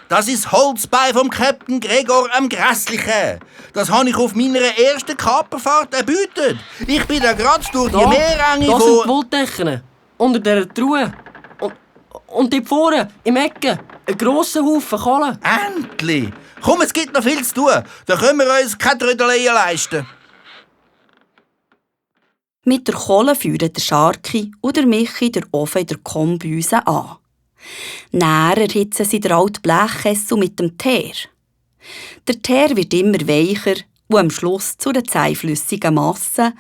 Das ist das Holzbein vom Captain Gregor am Grässlichen. Das habe ich auf meiner ersten Kaperfahrt erbeutet. Ich bin da gerade durch die Meerenge Da sind die Wolldecken. Unter dieser Truhe. Und dort vorne, im Ecken, ein grosser Haufen Kohle. Endlich! Komm, es gibt noch viel zu tun. Da können wir uns keine Trödeleien leisten. Mit der Kohle führen der Scharki und der Michi den Ofen in der Kombüse an. Näher erhitzen sie den alten Blechkessel mit dem Teer. Der Teer wird immer weicher und am Schluss zu einer zähflüssigen Masse,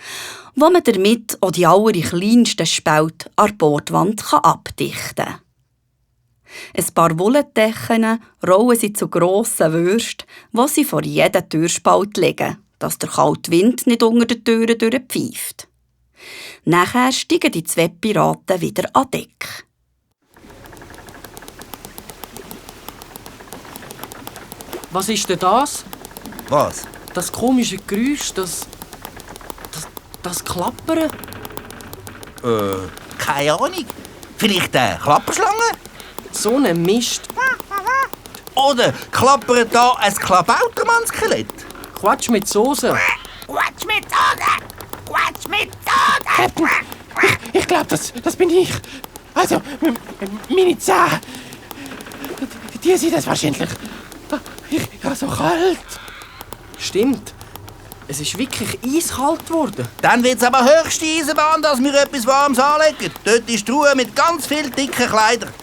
wo man damit auch die allerkleinsten Spalt an der Bordwand abdichten kann. Ein paar Wolldecken rollen sie zu grossen Würsten, die sie vor jeden Türspalt legen, dass der kalte Wind nicht unter den Türen durchpfeift. Nachher steigen die zwei Piraten wieder an Deck. Was ist denn das? Was? Das komische Geräusch, das Klappern? Keine Ahnung. Vielleicht eine Klapperschlange? So ein Mist. Oder klappert da ein Klabautermann-Skelett? Quatsch mit Soße. Quatsch mit Soße! Quatsch mit Soße! Ich glaube, das bin ich. Also, meine Zähne. Die sind das wahrscheinlich. Ich habe so kalt. Stimmt. Es ist wirklich eiskalt geworden. Dann wird es aber höchste Eisenbahn, dass wir etwas Warmes anlegen. Dort ist die Truhe mit ganz vielen dicken Kleidern.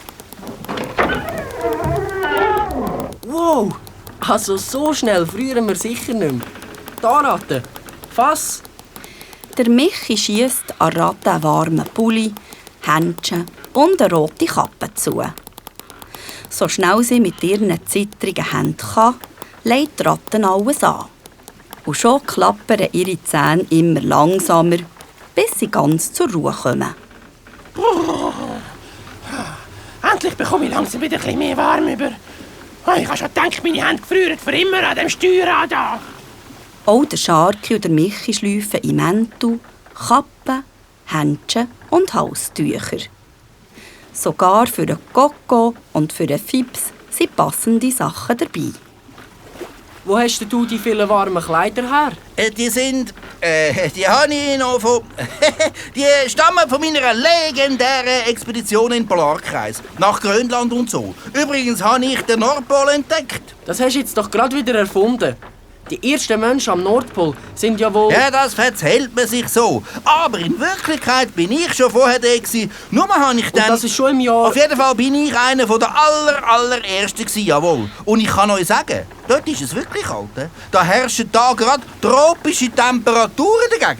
Wow! Also so schnell frieren wir sicher nicht mehr. Da, Ratte. Fass! Der Michi schiesst an Ratte einen warmen Pulli, Händchen und eine rote Kappe zu. So schnell sie mit ihren zittrigen Händen kann, legt die Ratte alles an. Und schon klappern ihre Zähne immer langsamer, bis sie ganz zur Ruhe kommen. Endlich bekomme ich langsam wieder ein bisschen mehr warm über. Ich habe schon gedacht, meine Hände gefrieren für immer an dem Steuerrad da. Auch der Scharki und der Michi schleifen in Mäntel, Kappen, Händchen und Halstücher. Sogar für den Coco und für den Fips sind passende Sachen dabei. Wo hast denn du die vielen warmen Kleider her? Die habe ich noch von... die stammen von meiner legendären Expedition in den Polarkreis. Nach Grönland und so. Übrigens habe ich den Nordpol entdeckt. Das hast du jetzt doch gerade wieder erfunden. Die ersten Menschen am Nordpol sind ja wohl... Ja, das erzählt man sich so. Aber in Wirklichkeit bin ich schon vorher da gewesen. Nur habe ich dann... Und das ist schon im Jahr... Auf jeden Fall bin ich einer der allerersten gewesen, jawohl. Und ich kann euch sagen, dort ist es wirklich kalt. Da herrschen da gerade tropische Temperaturen dagegen.